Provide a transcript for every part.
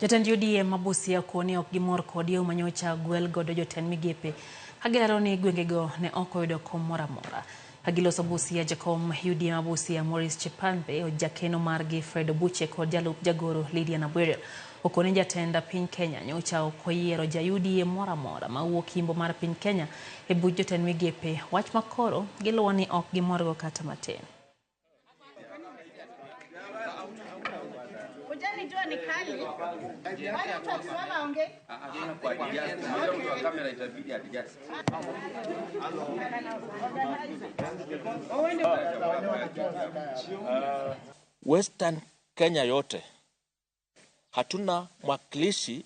Jatend UDA ma Busia koni ok gimor kod yo manyocha gwel godo jotend migepe kagilero ni gwengego ne ok oyudo kom moro amora. Kagiloso Busia, jakom UDA ma Busia Maurice Chipambe, jakeno margi Fred Obuche kod jalup jagoro Lydia Nabwire okoni jatend piny Kenya nyocha ok oyiero ja UDA moro amora mawuok yimbo mar piny Kenya e buch jotend migepe, wach makoro giluwo ni ok gimorgo kata matin. Jua ni kali. Wale watu wakisimama aongee. Western Kenya yote hatuna mwakilishi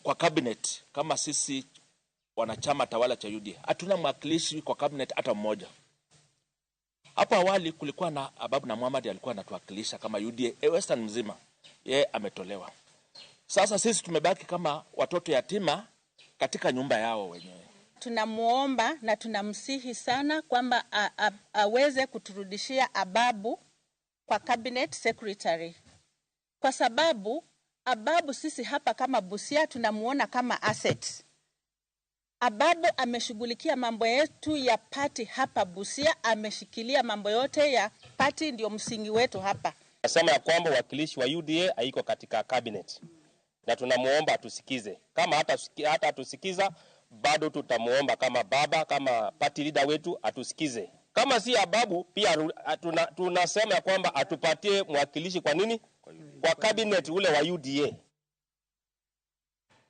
kwa cabinet kama sisi wanachama tawala cha UDA. Hatuna mwakilishi kwa cabinet hata mmoja. Hapo awali kulikuwa na Ababu na Muhammad alikuwa anatuwakilisha kama UDA Western mzima. Yeye ametolewa. Sasa sisi tumebaki kama watoto yatima katika nyumba yao wenyewe. Tunamuomba na tunamsihi sana kwamba aweze kuturudishia Ababu kwa cabinet secretary. Kwa sababu Ababu sisi hapa kama Busia tunamuona kama asset. Ababu ameshughulikia mambo yetu ya party hapa Busia, ameshikilia mambo yote ya party, ndio msingi wetu hapa. Nasema ya kwamba wakilishi wa UDA haiko katika cabinet. Na tunamuomba atusikize. Kama hata atusikiza, bado tutamuomba kama baba, kama party leader wetu atusikize. Kama si Ababu pia tunasema ya kwamba atupatie mwakilishi kwa nini? Kwa cabinet ule wa UDA.